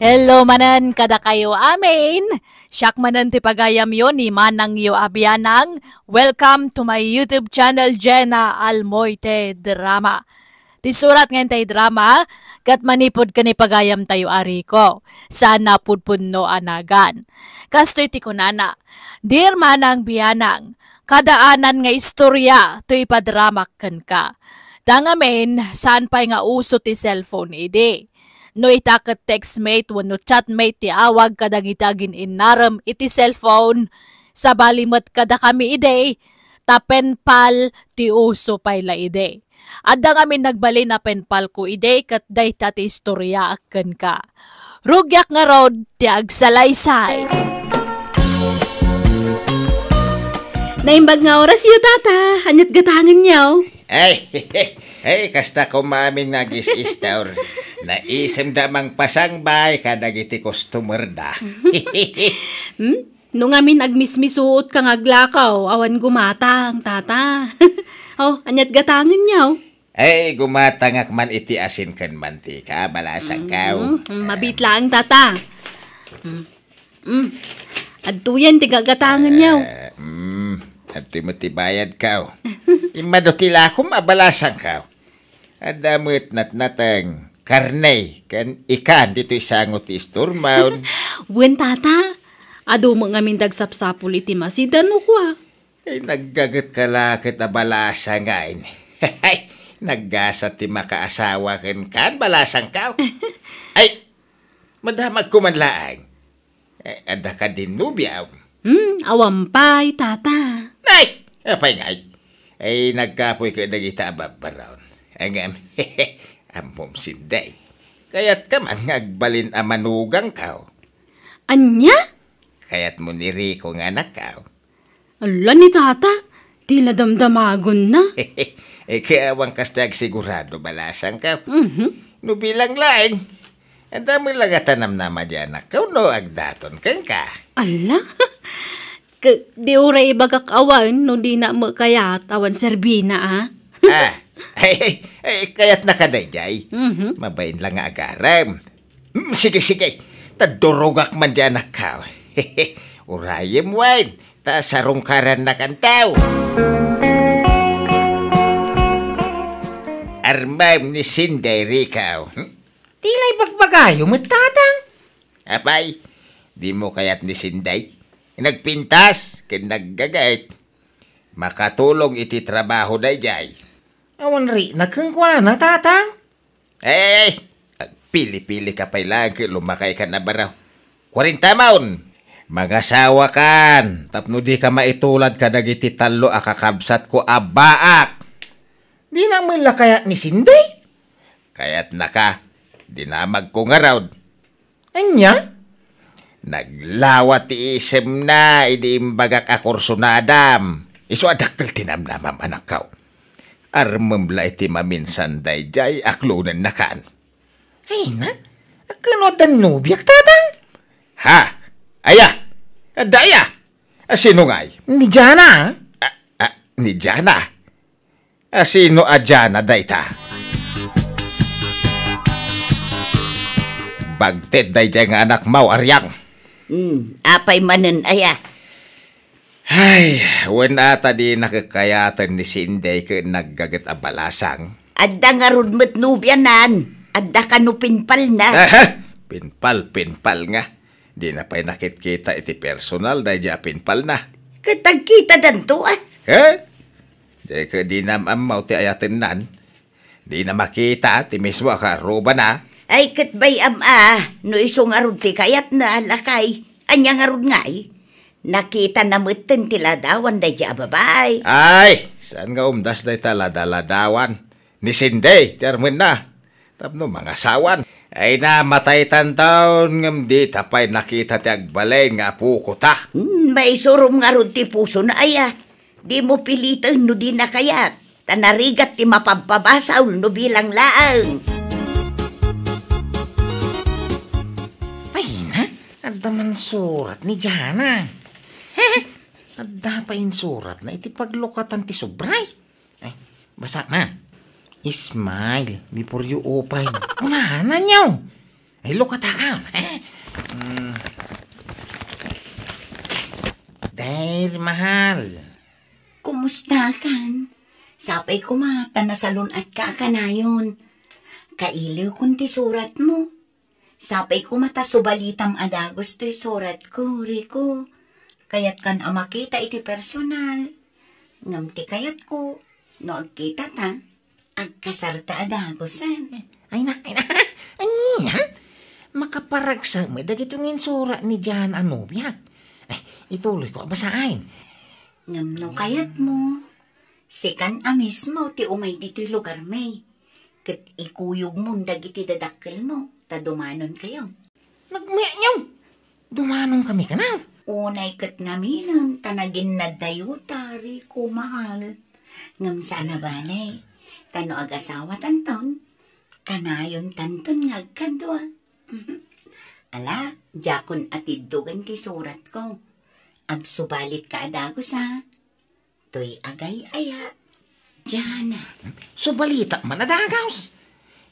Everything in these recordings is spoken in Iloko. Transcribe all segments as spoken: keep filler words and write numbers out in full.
Hello manen kadakayo amin. Siak manen ti pagayamyo ni manangyo a bianang. Welcome to my YouTube channel, Jenna Almoite Drama. Ti surat nga intay drama, ket manipud ken ni pagayamtayo a Rico, saan a pudpudno a nagan. Kastoy ti kunana, "Dear manang bianang, kadaanan nga istorya ti ipadramak kenka. Ta ngamin, saan pay nga uso ti cellphone idi. No ita ket textmate wenno chatmate ti awag kadagiti agin-innarem iti cellphone, sabali met kadakami idi, ta penpal ti uso pay la idi. Adda ngamin nagbalin a penpalko idi ket dayta ti istoryaak kenka. Rugiak ngarud ti agsalaysay." Naimbag nga orasyo, Tata. Aniat gatangenyo? Ay, ay, kasta koma amin nga agis-istor. Naisemda mangpasangbay kadagiti customerda. Hmm? No ngamin agmismisuot ka nga aglakaw, awan gumatang, Tata. Oh, aniat gatangenyo? Ay, gumatangak man iti asin ken mantika, balasangkaw. Mm, mm, mabit laeng, Tata. Mm. Mm. Adtoyen ti gagatangenyo. Eh, mm, adtoy met ti bayadkaw. Immadu ti lakom a balasangkaw. Adda met natnateng, karne, ken ikan ditoy sango ti istormon. Wen, Tata. Adu met ngamin dagsapsapul iti masidan, ukua. Ay, naggaget ka la ket a balasang, ay. Naggasat ti makaasawa kenka, balasangkaw. Ay, madamagko man laeng. Eh, adda kadin nobiam? Hmm, awan pay, Tata. Ay, apay ngay? Ay, nagkapoy ka dagita a babbaron. Ngem, ammom, Sinday. Kayatka man nga agbalin a manugangkaw. Ania? Kayatmo ni Rico nga anakkaw? Ala ni Tata, ti nadamdamagonna. Eh, kaya awan kasta agsigurado, balasangkaw. Mhm. No bilang laeng, adda met la nga tanamnama di anakkaw no agdaton kenka. Ala? Ke-, di uray ibagak awan no dina met kayat awan serbina, a? Ah, ay, ay, ay, kayatnaka daydiay. Mhm. Mabain la nga agarem. Mm, sige, sige. Ta durogak man di anakkaw. Urayem wen, ta sarungkarannakanto. Armem ni Sinday, Rico. Hmm? Ti la ibagbagayo met, Tatang? Apay, dimo kayat ni Sinday? Nagpintas ken naggaget. Makatulong iti trabaho daydiay. Awan rikna kenkuana, Tatang? Eh, agpili-pilika pay laeng ket lumakaykan a baro. Kuarenta maon! Mangasawakan tapno dika maitulad kadagiti tallo a kakabsatko a baak. Dina met la kayat ni Sinday? Kayatnaka, dinamagko ngarud. Ania? Naglawa ti isemna idi imbagak a kursunadam. Isu a dakkel ti namnamam, anakkaw. Armem la iti maminsan daydiay a klonennakan. Ay na, a ken no adda nobiak, Tatang? Ha? Aya? Adda aya? A sino ngay? Ni Jana. A, a, ni Jana? A sino a Jana dayta? Bagted daydiay nga anakmaw, Ariang. Hmm, apay manen aya? Ay, wen ata di nakakayaten ni Sinday ken naggaget a balasang. Adda ngarud met nobianan. Adda kano pinpalna. Aha! Pinpal, pinpal nga. Dina pay nakitkita iti personal daydiay a pinpalna. Ket agkitadanto, a? He? Dayta dinam ammaw ti ayatennan. Dina makita ti mismo a kaarrubana. Ay, ket bay-am a, no isu ngarud ti kayatna, lakay. Ania ngarud ngay? Nakitana metten ti ladawan daydiay a babai. Ay, saan nga umdas dayta ladaladawan? Ni Sinday ti armenna. Tapno mangasawan. Ay, namataytanton ngem dita pay nakita ti agbalin nga apokota. Hmm, maisurom ngarud ti pusona aya. Dimo piliten no dina kayat. Ta narigat ti mapabpabasol no bilang laeng. Payna, adda man surat ni Jana. Adda pay insuratna iti paglukatan ti sobray. Ay, basa man. Smile before you open. Kunana niyo. Hello, katakan, eh? Mm. Dahil mahal. Kumustakan? Sapay koma ta nasalun-atka a kanayon. Kailiwkon ti suratmo. Sapay koma ta subalitam a dagus toy suratko, Rico. Kayatkan a makita iti personal. Ngem ti kayatko, no agkitata, agkasarta a dagusen. Ay na, ay na. Ania? Makaparagsak met dagiti nga insura ni Jan a nobiak. Ay, ituloyko a basaen. Ngem no kayatmo, sikan a mismo ti umay ditoy lugarmi, ket ikuyogmon dagiti dadakkelmo, ta dumanonkayo. Nagmeknyo! Dumanonkami kano? Unay ket ngaminen ta naginnaddayo ta, Rico, mahal. Ngem saan a bale, ta no agasawatanton, kanayontanton nga agkadua. Ala, diakon atiddogen ti suratko. Agsubalitka a dagus, a. Toy agay-aya, Jana. Subalitak man a dagus.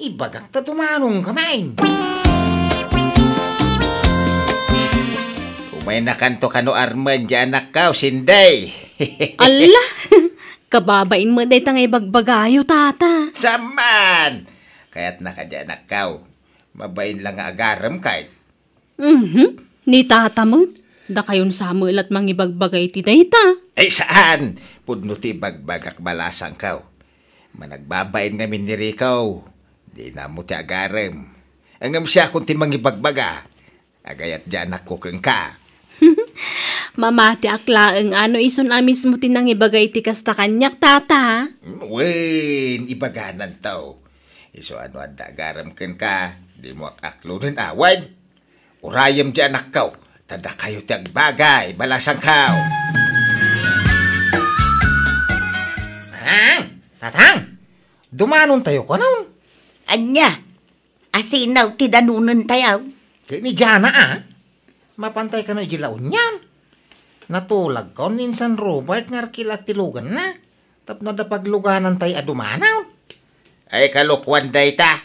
Ibagak ta dumanonkamin. Umaynakanto kano armen, Janakko, Sinday. Alla! Kababain met dayta nga ibagbagayo, tata. Saan man! Kayatna kadi, Anakko. Mabain la nga agarem kay. Mhm. Ni tata met, dakayon sa met la mangibagbaga iti dayta. Ay, saan! Pudno ti ibagbagak, balasangko. Managbabain ngamin ni Rico. Dina mo ti agarem. Ngem siakon ti mangibagbaga. Agayat ti anakko kenka. Mamatiak laeng a no isun a mismo ti nangibaga iti kasta kaniak, tata. Wen, ibagananto. Isu a no adda agarem kenka, dimo ak-aklonen awan. Urayem ti anakko, ta dakayo ti agbagay, balasangko. Tatang! Tatang! Dumanontayo kanon? Ania? Asino ti danonentayo? Ket ni Jana a. Mapantay kano iti La Union. Natulagko ni San Robert nga arkilak ti luganna. Tapno adda pagluganantay a dumanon. Ay, kalokuan dayta.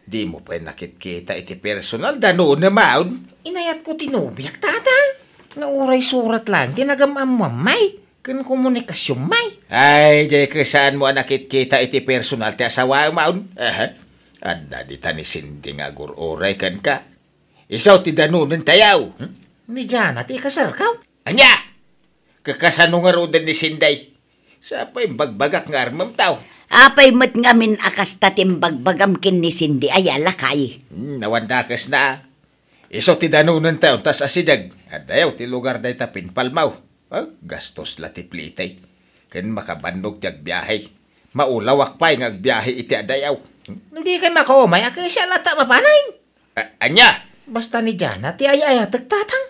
Dimo pay nakitkita iti personal, danonam a. Inayatko ti nobiak, tata. Nga uray surat lang ti nagam-ammoam, may. Ken komunikasion, may. Ay, diay ket saanmo a nakitkita iti personal ti asawaem a. Aha. Adda dita ni Cindy nga agur-uray kenka. Isu ti danonentayo. Hmm? Ni Jana ti ikasarko. Ania? Kakasano ngaruden ni Sinday? Sapay imbagbagak nga armemto. Apay met ngamin a kasta ti imbagbagam ken ni Sindy aya, lakay? Hmm, awan dakesna. Isu ti danonentayo, tas asideg. Addayo ti lugar dayta pinpalmaw. Ah, gastos la ti plitay. Ken makabannog ti agbiahe. Maulawak pay nga agbiahe iti adayo. No di kay makaumay, a, kaysa latta mapanay. A-, ania? Basta ni Jana ti ay-ayatek, tatang.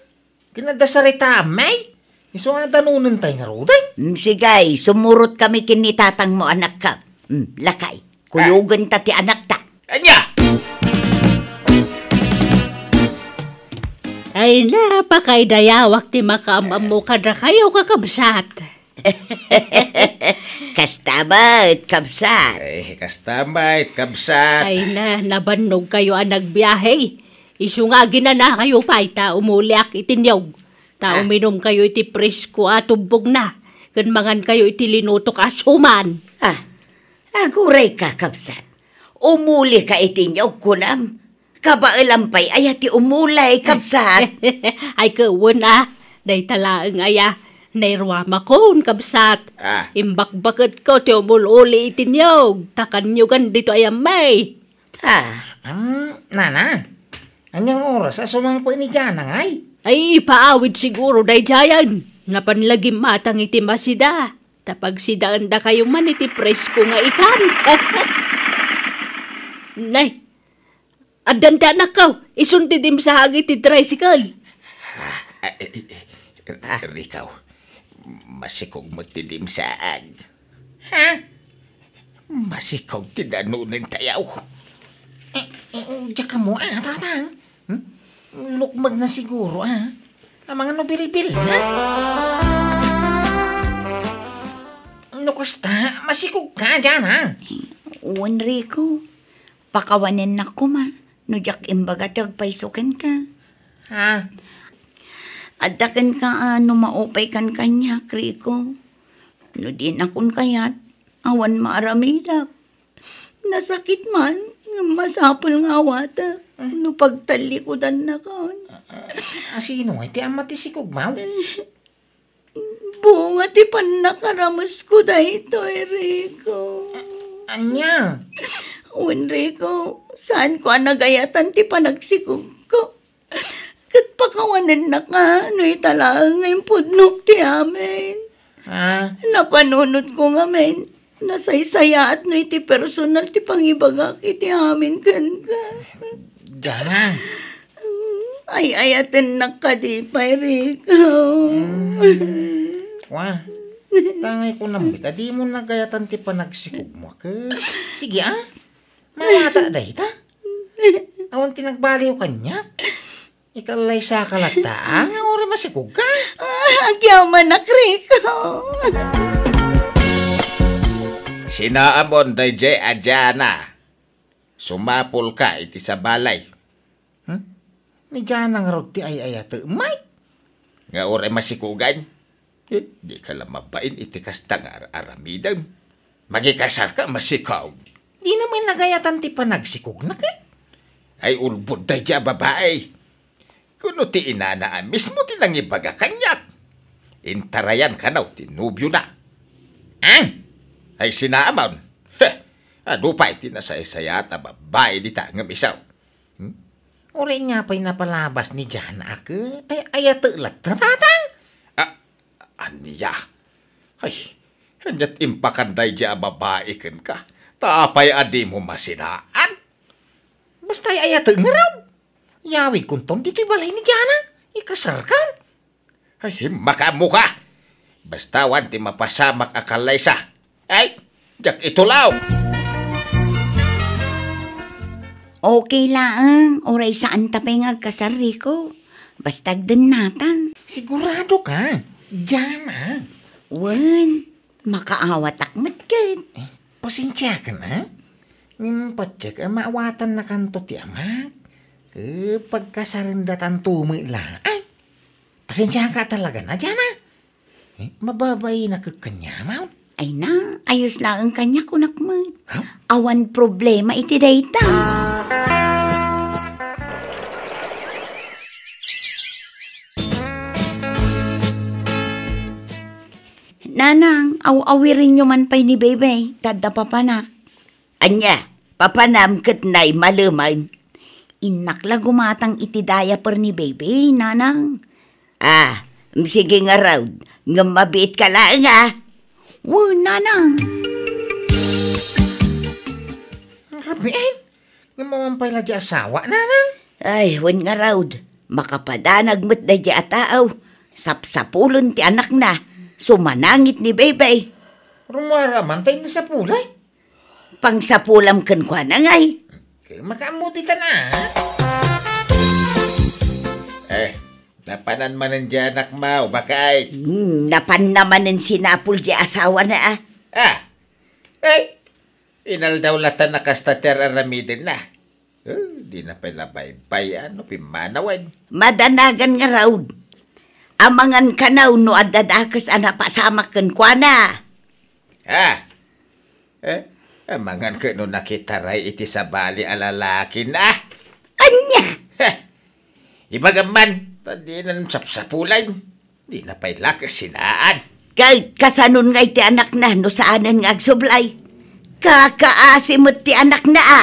Kinadasarita, may. Isu nga danonentay ngaruden. Mm, sige, sumurot kami ken ni tatangmo, anakko. Mm, lakay. Kuyogen ta ti anakta. Ania? Ay, napakaydayawak ti makaam-ammo kadakayo, kakabsat. Kasta met, kabsat. Ay, kasta met, kabsat. Ay na, nabannogkayo a nagbiahe. Isu nga aginanakayo pay ta umuliak iti niyog. Ta Ah. uminumkayo iti presko a tubbogna, ken mangankayo iti linutok a suman. Ah, aguray ka, kabsat. Umuli ka iti niyog, kunam. Kabaelam pay aya ti umulay, kabsat. Ay, ket wen a, dayta laeng aya, nairuamakon, kabsat. Ah. Imbakbaketko ti umul-uli iti niyog, ta kanyogan dito aya may. Ah. Hmm, nana, aniang oras a sumangpet ni Jana ngay? Ay, ipaawid siguro daydiayen. Napan la gimmatang iti masida. Ta pagsidaendakayo man iti presko nga ikan. Nay, addan ti anakko, isun ti dimsaag iti tricycle. Ah, eh, eh, eh, Ah. Rico, masikog met ti dimsaag. Ha? Masikog ti danonentayo. Eh, eh, eh, diak ammo, ah, tatang. Hmm? Lukmeg na siguro, ah. Amangan no bilbil na. No kasta, masikog ka dian, ah. Wen, Rico, pakawanennak koma. No diak imbaga ti agpayso kenka. Ha? Adda kenka a no maupaykan kaniak, Rico. No dinakon kayat, awan maaramidak. Nasakit man, ngem masapul nga awatek no pagtallikudannakon. A, a, a, sino ngay ti ama ti sikog, Mao? Bunga ti pannakaramesko daytoy, Rico. A-, ania? Wen, Rico, saanko a nagayatan ti panagsikogko. Ket pakawanennaka no ita laeng nga impudnok ti amin. Ah. Napanunotko ngamin, nasaysayaat no iti personal ti pangibagak iti amin kenka. Diana. Ay-ayatennak kadi pay, Rico. Mm. Wa, tangay ko namit a dimo nagayatan ti panagsikogmo, ket sige, ah. Mawata dayta. Awan ti nagbaliw kaniak. Ikallaysaka latta, ah, nga uray masikogka. Ah, agyamanak, Rico. Sinaamon daydiay a Diana. Sumapulka iti sabali. Hmm? Ni Diana ngarud ti ay-ayatek, Mike? Nga uray masikogan? Eh, dika la mabain iti kasta nga ar-aramidem. Mangikasarka, masikog. Dina met nagayatan ti panagsikogna, ket? Ay, ulbod daydiay a babai. Kuno ti inana a mismo ti nangibaga kaniak. Intarayan kano ti nobiona. Ah? Ay, sinaamon. Heh, adu pay ti nasaysayaat a babai dita ngem isu. Hmm? Uray nga pay napalabas ni Diana a ket ay-ayatek latta, Tatang? Ah, ania? Ay, aniat impakan daydiay a babai kenka? Ta apay a dimo masinaan? Basta ay-ayatek ngarud. Yawidkonton ditoy balay ni Diana. Ikasarkan. Ay, makaammoka! Basta awan ti mapasamak a kallaysa. Ay, diak itulaw! Okay laeng, uray saanta pay nga agkasar, Rico. Basta agdennatan. Siguradoka, Diana? Wen, makaawatak met ket. Eh, pasensiakan, a? Ngem patiek a maawatannakanto ti amak. Ket pagkasarendatanto met laeng. Pasensiaka talaga, Diana. Eh, mababainak kaniak, Mao. Ay na, ayos laeng kaniak, kunak met. Ha? Awan problema iti dayta. Nanang, aw-awirenyo man pay ni Bebe, ta adda papanak. Ania, papanam ket nay malemen? Innak la gumatang iti diaper ni Baby, Nanang. Ah, sige ngarud, ngem mabiitka laeng, a. Wen, Nanang. Mabiit? Ngem awan pay la di asawa, Nanang? Ay, wen ngarud, makapadanag met daydi a tao. Sapsapulen ti anakna, sumanangit ni Baby. Rummuar man tay nasapulay? Pangsapulam kenkuana ngay. Makaammo ditan, a? Eh, napanan manen di anakmo, baket? Hmm, napanna manen sinapul di asawana, a. Ah, eh, inaldaw latta a kasta ti ar-aramidenna. Eh, dina pay la baybay-an no pimmanawen. Madanagan ngarud. Amangan kano no adda dakes a napasamak kenkuana. Ah, Eh, amangan ket no nakitaray iti sabali a lalakina. Ania? Heh! Ibagam man, ta dinan sapsapulan. Dina pay la kasinaan. Ket kasanon ngay ti anakna no saanen nga agsublay? Kakaasi met ti anakna, a.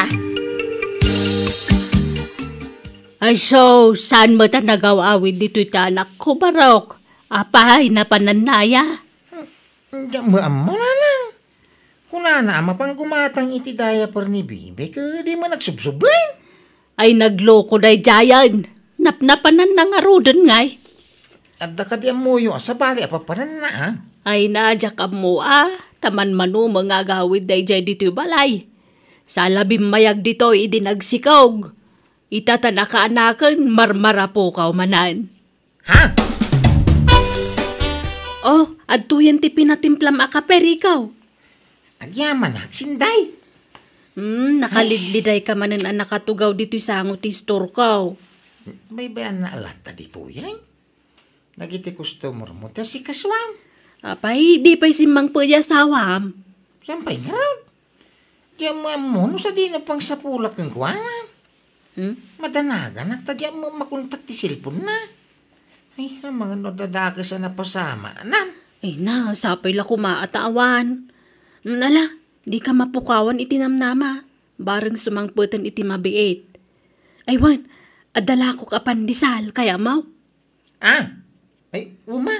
Ay, so, saan met a nagaw-awid ditoy ti anakko, Barok? Apay, napanannaya? Diak met ammo, Nanang. Kunana a mapan gumatang iti diaper ni Bibi, ket di met nagsubsublen. Ay, nagloko daydiayen. Napnapananna ngaruden ngay. Adda kadi ammoyo a sabali a papananna, a? Ay, na, diak ammo, a. Ta manmanumeng nga agawid daydiay ditoy balay. Saan la bimmayag ditoy idi nagsikog. Ita ta nakaanaken, marmarapukaw manen. Ha? Oh, adtoyen ti pinatimplam a kape, Rico. Agyamanak, Sinday. Hmm, nakalidliday ka manen a nakatugaw ditoy sango ti istorko. Baybayanna a latta ditoy, ay? Dagiti customer mo, ti asikasuam. Apay, di pay simmangpet ti asawam? Saan pay ngarud? Di ammo ammo no sadino pangsapulak kenkuana. Hmm? Madanaganak ta di ammo makontak ti cellphone na. Ay, amangan no dadakes a napasamanan. Ay na, sapay la koma a ta awan. Hmm, ala, di ka mapukawan iti namnama. Bareng sumangpeten iti mabiit. Ay wen, adda lakok a pandesal, kayatmo? Ah, ay, uma.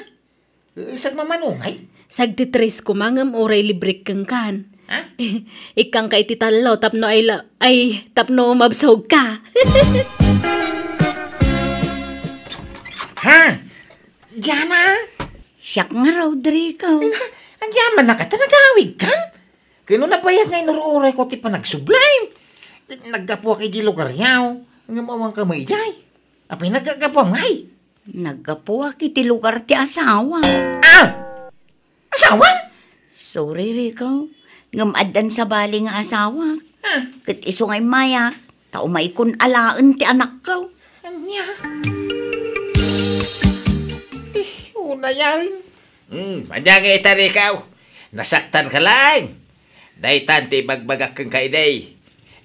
Eh, sagmamano ngay? Sagti tres koma ngem uray librek kenkan. Ha? Ikkanka iti tallo tapno ay la-, ay, tapno mabsogka. Ha? Diana? Siak nga, Rodrigo. Ay, na, agyamanak ta nagawidka? Ken no nabayag nga inur-urayko ti panagsublim. Naggapuak iti lugaryo, ngem awanka met idiay. Apay naggapuam ngay? Naggapuak iti lugar ti asawa. Ah! Asawa? Sorry, Rico. Ngem addan sabali nga asawa. Ah. Ket isu nga immayak, ta umaykon alaen ti anakko. Ania? Eh, unayan. Hmm, ania nga ita, Rico? Nasaktanka laeng. Daytan ti ibagbagak kenka idi.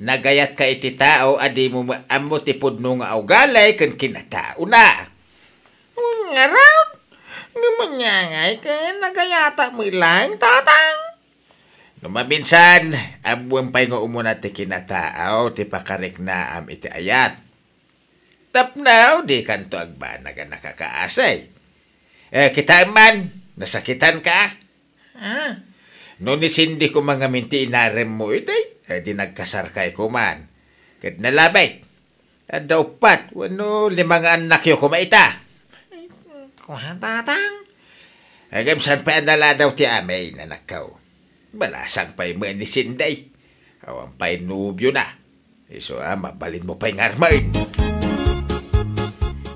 Nagayatka iti tao a dimo ammo ti pudno nga ugali ken kinataona. Ngarud, ngem ania ngay ken nagayatak met laeng, Tatang? No maminsan, ammoem pay nga umuna ti kinataaw ti pakariknaam iti ayat. Tapno, dikanto agbanag a nakakaasi. Eh, kitaem man, nasakitanka. Ah, no ni Cindy koma ngamin ti inaremmo idi, eh, di nagkasarkay koman. Ket nalabit. Adda uppat wenno lima nga annakyo koma ita. Ay, kua, Tatang. Agem, saan pay a naladaw ti amin, anakko? Balasang pay met ni Sinday. Awan pay nobiona. Isu a, mabalinmo pay nga armen.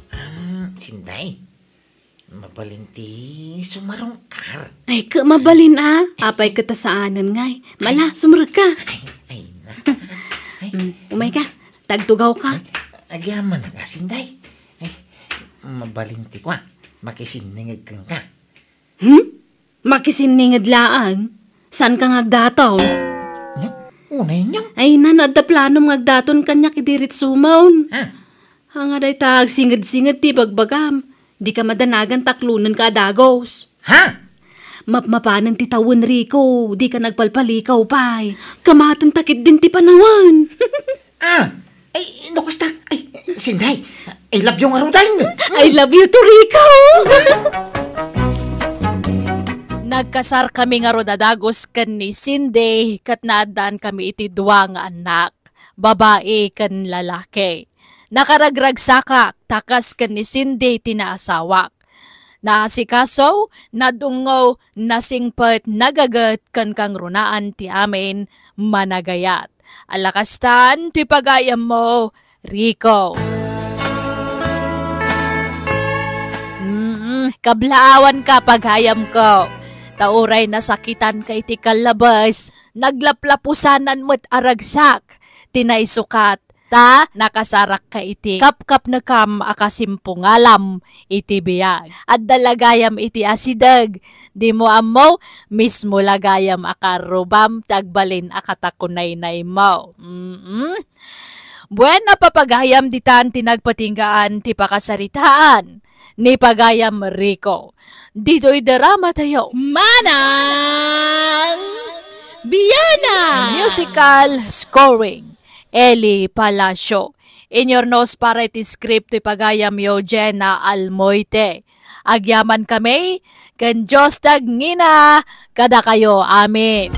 Ah, Sinday. Mabalin ti sumarungkar. Ay, ket mabalin a. Apay ket a saanen ngay. Mala, sumrekka. Ay, ay, na. Ay. Mm, umayka. Tagtugawka. Ay, agyamanak a, Sinday. Ay, mabalin ti kua. Makisinninged kenka. Hmm? Makisinninged laeng? Saanka nga agdaton? Nya, unay nya. Ay, na, no adda planom nga agdaton kaniak idi ritsumon. Ha? Haan nga dayta agsinged-singed ti ibagbagam. Dika madanagan ta aklonenka a dagus. Ha? Mapmapanen ti tawen, Rico, dika nagpalpalikaw pay. Kamatenta ketdin ti panawen. Ah, ay, no kasta, ay, Sinday, I love you ngaruden. I love you too, Rico. Nagkasarkami ngarud a dagus ken ni Sinday, ket naaddaankami iti dua nga annak, babai ken lalaki. Nakaragragsakak, ta kas ken ni Sinday ti naasawak. Naasikaso, nadungngo, nasingpet, nagaget, ken kangrunaan ti amin, managayat. Ala kastan ti pagayammo, Rico. Mm, kablaawanka, pagayamko. Ta uray nasakitanka iti kallabes, naglaplapusanan met a ragsak ti naisukat. Ta nakasarakka iti kapkapnekam a kasimpungalam iti biag. Adda la gayam iti asideg, dimo ammo, mismo la gayam a karrubam ti agbalin a katakunaynaymo. Mm-mm. Buena, papagayam, ditan ti nagpatinggaan ti pakasaritaan ni pagayam Rico. Ditoy drama tayo. Manang Biana! Musical scoring, Eli Palacio. Inyurnos para iti script ti pagayamyo, Jenna Almoite. Agyaman kami, ken Dios ti agngina kadakayo. Amen.